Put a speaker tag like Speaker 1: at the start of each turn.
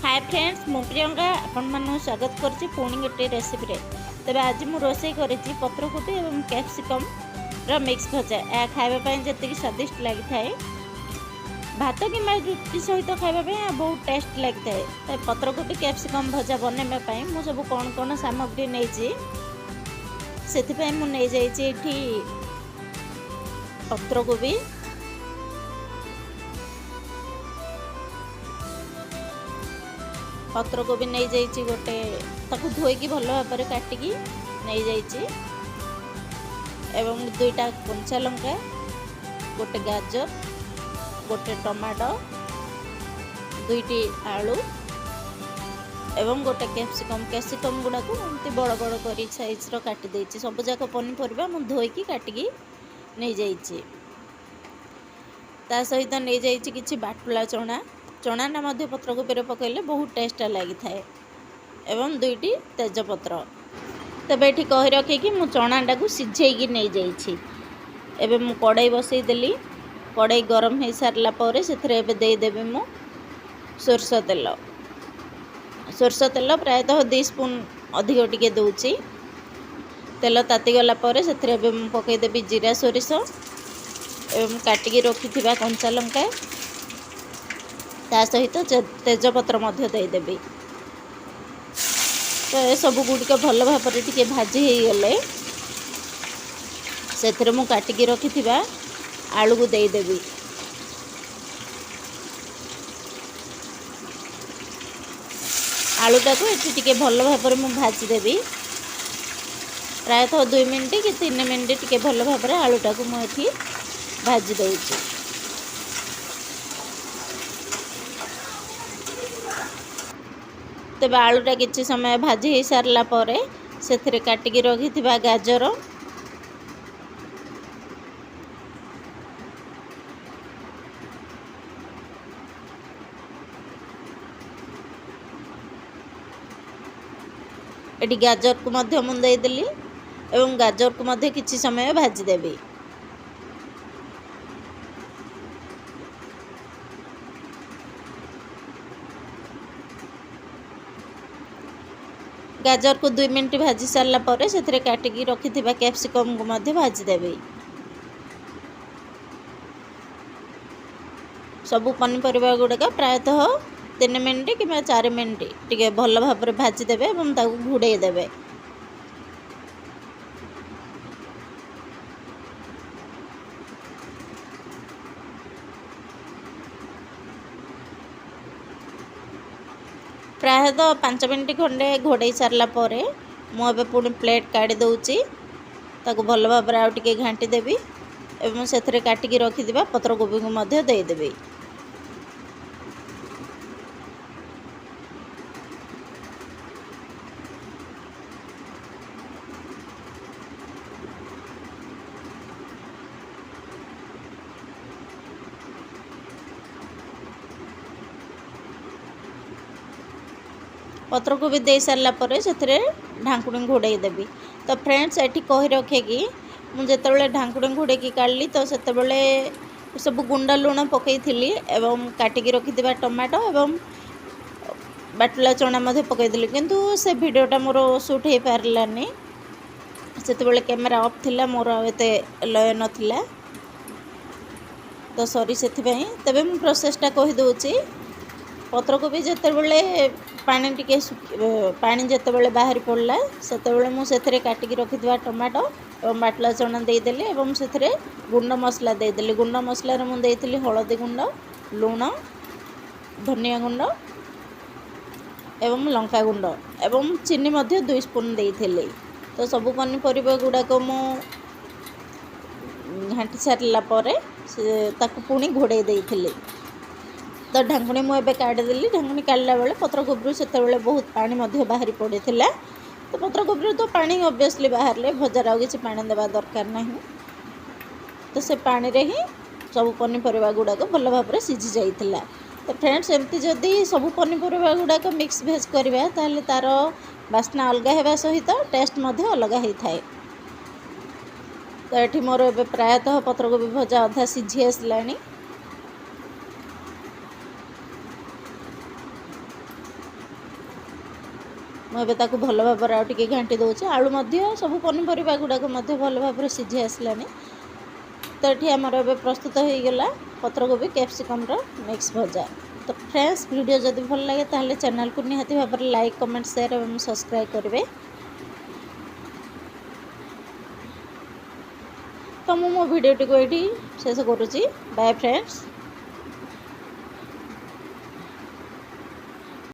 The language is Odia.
Speaker 1: ହାଏ ଫ୍ରେଣ୍ଡସ୍, ମୁଁ ପ୍ରିୟଙ୍କା ଆପଣମାନଙ୍କୁ ସ୍ୱାଗତ କରୁଛି ପୁଣି ଗୋଟିଏ ରେସିପିରେ। ତେବେ ଆଜି ମୁଁ ରୋଷେଇ କରିଛି ପତ୍ରକୋବି ଏବଂ କ୍ୟାପ୍ସିକମ୍ର ମିକ୍ସ ଭଜା। ଏହା ଖାଇବା ପାଇଁ ଯେତିକି ସ୍ୱାଦିଷ୍ଟ ଲାଗିଥାଏ, ଭାତ କିମ୍ବା ରୁଟି ସହିତ ଖାଇବା ପାଇଁ ଏହା ବହୁତ ଟେଷ୍ଟ ଲାଗିଥାଏ। ତ ପତ୍ରକୋବି କ୍ୟାପ୍ସିକମ୍ ଭଜା ବନାଇବା ପାଇଁ ମୁଁ ସବୁ କ'ଣ କ'ଣ ସାମଗ୍ରୀ ନେଇଛି, ସେଥିପାଇଁ ମୁଁ ନେଇଯାଇଛି ଏଠି ପତ୍ରକୋବି, ପତ୍ରକୋବି ନେଇଯାଇଛି ଗୋଟେ, ତାକୁ ଧୋଇକି ଭଲ ଭାବରେ କାଟିକି ନେଇଯାଇଛି, ଏବଂ ଦୁଇଟା କଞ୍ଚା ଲଙ୍କା, ଗୋଟେ ଗାଜର, ଗୋଟେ ଟମାଟୋ, ଦୁଇଟି ଆଳୁ ଏବଂ ଗୋଟେ କ୍ୟାପ୍ସିକମ୍। କ୍ୟାପ୍ସିକମ୍ ଗୁଡ଼ାକୁ ଏମିତି ବଡ଼ ବଡ଼ କରି ସାଇଜ୍ର କାଟି ଦେଇଛି। ସବୁଯାକ ପନିପରିବା ମୁଁ ଧୋଇକି କାଟିକି ନେଇଯାଇଛି। ତା ସହିତ ନେଇଯାଇଛି କିଛି ବାଟୁଳା ଚଣା। ଚଣାଟା ମଧ୍ୟ ପତ୍ରକୋବିରେ ପକାଇଲେ ବହୁତ ଟେଷ୍ଟ ଲାଗିଥାଏ, ଏବଂ ଦୁଇଟି ତେଜପତ୍ର। ତେବେ ଏଠି କହି ରଖିକି ମୁଁ ଚଣାଟାକୁ ସିଝେଇକି ନେଇଯାଇଛି। ଏବେ ମୁଁ କଡ଼େଇ ବସେଇଦେଲି। କଡ଼େଇ ଗରମ ହେଇସାରିଲା ପରେ ସେଥିରେ ଏବେ ଦେଇଦେବି ମୁଁ ସୋରିଷ ତେଲ। ସୋରିଷ ତେଲ ପ୍ରାୟତଃ 2 ସ୍ପୁନ୍ ଅଧିକ ଟିକେ ଦେଉଛି। ତେଲ ତାତିଗଲା ପରେ ସେଥିରେ ଏବେ ମୁଁ ପକାଇଦେବି ଜିରା, ସୋରିଷ ଏବଂ କାଟିକି ରଖିଥିବା କଞ୍ଚା ଲଙ୍କା, ତା ସହିତ ତେଜପତ୍ର ମଧ୍ୟ ଦେଇଦେବି। ତ ଏସବୁ ଗୁଡ଼ିକ ଭଲ ଭାବରେ ଟିକେ ଭାଜି ହେଇଗଲେ ସେଥିରେ ମୁଁ କାଟିକି ରଖିଥିବା ଆଳୁକୁ ଦେଇଦେବି। ଆଳୁଟାକୁ ଏଠି ଟିକେ ଭଲ ଭାବରେ ମୁଁ ଭାଜିଦେବି। ପ୍ରାୟତଃ 2 ମିନିଟ୍ କି 3 ମିନିଟ୍ ଟିକେ ଭଲ ଭାବରେ ଆଳୁଟାକୁ ମୁଁ ଏଠି ଭାଜି ଦେଉଛି। ତେବେ ଆଳୁଟା କିଛି ସମୟ ଭାଜି ହେଇସାରିଲା ପରେ ସେଥିରେ କାଟିକି ରଖିଥିବା ଗାଜର, ଏଠି ଗାଜରକୁ ମଧ୍ୟ ମୁଁ ଦେଇଦେଲି ଏବଂ ଗାଜରକୁ ମଧ୍ୟ କିଛି ସମୟ ଭାଜିଦେବି। ଗାଜରକୁ 2 ମିନିଟ୍ ଭାଜି ସାରିଲା ପରେ ସେଥିରେ କାଟିକି ରଖିଥିବା କ୍ୟାପ୍ସିକମ୍କୁ ମଧ୍ୟ ଭାଜିଦେବି। ସବୁ ପନିପରିବା ଗୁଡ଼ିକ ପ୍ରାୟତଃ 3 ମିନିଟ୍ କିମ୍ବା 4 ମିନିଟ୍ ଟିକେ ଭଲ ଭାବରେ ଭାଜିଦେବେ ଏବଂ ତାକୁ ଘୋଡ଼େଇ ଦେବେ। ପ୍ରାୟତଃ 5 ମିନିଟ୍ ଖଣ୍ଡେ ଘୋଡ଼େଇ ସାରିଲା ପରେ ମୁଁ ଏବେ ପୁଣି ପ୍ଲେଟ୍ କାଢ଼ି ଦେଉଛି। ତାକୁ ଭଲ ଭାବରେ ଆଉ ଟିକେ ଘାଣ୍ଟି ଦେବି ଏବଂ ସେଥିରେ କାଟିକି ରଖିଥିବା ପତ୍ରକୋବିକୁ ମଧ୍ୟ ଦେଇଦେବି। ପତ୍ରକୋବି ଦେଇ ସାରିଲା ପରେ ସେଥିରେ ଢାଙ୍କୁଣୀ ଘୋଡ଼େଇ ଦେବି। ତ ଫ୍ରେଣ୍ଡସ୍, ଏଠି କହି ରଖେ କି ମୁଁ ଯେତେବେଳେ ଢାଙ୍କୁଣୀ ଘୋଡ଼େଇକି କାଢ଼ିଲି ତ ସେତେବେଳେ ସବୁ ଗୁଣ୍ଡ ଲୁଣ ପକାଇଥିଲି ଏବଂ କାଟିକି ରଖିଥିବା ଟମାଟୋ ଏବଂ ବାଟୁଳା ଚଣା ମଧ୍ୟ ପକାଇଥିଲି, କିନ୍ତୁ ସେ ଭିଡ଼ିଓଟା ମୋର ସୁଟ୍ ହେଇପାରିଲାନି। ସେତେବେଳେ କ୍ୟାମେରା ଅଫ୍ ଥିଲା, ମୋର ଆଉ ଏତେ ଲୟ ନଥିଲା, ତ ସରି ସେଥିପାଇଁ। ତେବେ ମୁଁ ପ୍ରୋସେସ୍ଟା କହିଦେଉଛି। ପତ୍ରକୋବି ଯେତେବେଳେ ପାଣି ଟିକେ ଶୁଖି, ପାଣି ଯେତେବେଳେ ବାହାରି ପଡ଼ିଲା ସେତେବେଳେ ମୁଁ ସେଥିରେ କାଟିକି ରଖିଥିବା ଟମାଟୋ ଏବଂ ବାଟୁଳା ଚଣା ଦେଇଦେଲି ଏବଂ ସେଥିରେ ଗୁଣ୍ଡ ମସଲା ଦେଇଦେଲି। ଗୁଣ୍ଡ ମସଲାରେ ମୁଁ ଦେଇଥିଲି ହଳଦୀ ଗୁଣ୍ଡ, ଲୁଣ, ଧନିଆ ଗୁଣ୍ଡ ଏବଂ ଲଙ୍କା ଗୁଣ୍ଡ ଏବଂ ଚିନି ମଧ୍ୟ 2 ସ୍ପୁନ୍ ଦେଇଥିଲି। ତ ସବୁ ପନିପରିବା ଗୁଡ଼ାକ ମୁଁ ଘାଣ୍ଟି ସାରିଲା ପରେ ସେ ତାକୁ ପୁଣି ଘୋଡ଼େଇ ଦେଇଥିଲି। ତ ଢାଙ୍କୁଣୀ ମୁଁ ଏବେ କାଢ଼ିଦେଲି। ଢାଙ୍କୁଣୀ କାଢ଼ିଲା ବେଳେ ପତ୍ରକୋବିରୁ ସେତେବେଳେ ବହୁତ ପାଣି ମଧ୍ୟ ବାହାରି ପଡ଼ିଥିଲା। ତ ପତ୍ରକୋବିରୁ ତ ପାଣି ଅବଭିୟସଲି ବାହାରିଲେ ଭଜାର ଆଉ କିଛି ପାଣି ଦେବା ଦରକାର ନାହିଁ। ତ ସେ ପାଣିରେ ହିଁ ସବୁ ପନିପରିବା ଗୁଡ଼ାକ ଭଲ ଭାବରେ ସିଝି ଯାଇଥିଲା। ତ ଫ୍ରେଣ୍ଡସ୍, ଏମିତି ଯଦି ସବୁ ପନିପରିବା ଗୁଡ଼ାକ ମିକ୍ସ ଭେଜ୍ କରିବା ତାହେଲେ ତା'ର ବାସ୍ନା ଅଲଗା ହେବା ସହିତ ଟେଷ୍ଟ ମଧ୍ୟ ଅଲଗା ହେଇଥାଏ। ତ ଏଠି ମୋର ଏବେ ପ୍ରାୟତଃ ପତ୍ରକୋବି ଭଜା ଅଧା ସିଝି ଆସିଲାଣି। ମୁଁ ଏବେ ତାକୁ ଭଲ ଭାବରେ ଆଉ ଟିକେ ଘାଣ୍ଟି ଦେଉଛି। ଆଳୁ ମଧ୍ୟ, ସବୁ ପନିପରିବା ଗୁଡ଼ାକ ମଧ୍ୟ ଭଲ ଭାବରେ ସିଝି ଆସିଲାଣି। ତ ଏଠି ଆମର ଏବେ ପ୍ରସ୍ତୁତ ହୋଇଗଲା ପତ୍ରକୋବି କ୍ୟାପ୍ସିକମ୍ର ମିକ୍ସ ଭଜା। ତ ଫ୍ରେଣ୍ଡସ୍, ଭିଡ଼ିଓ ଯଦି ଭଲ ଲାଗେ, ତାହେଲେ ଚ୍ୟାନେଲକୁ ନିହାତି ଭାବରେ ଲାଇକ୍, କମେଣ୍ଟ, ସେୟାର ଏବଂ ସବସ୍କ୍ରାଇବ୍ କରିବେ। ତ ମୁଁ ମୋ ଭିଡ଼ିଓଟିକୁ ଏଇଠି ଶେଷ କରୁଛି। Bye friends.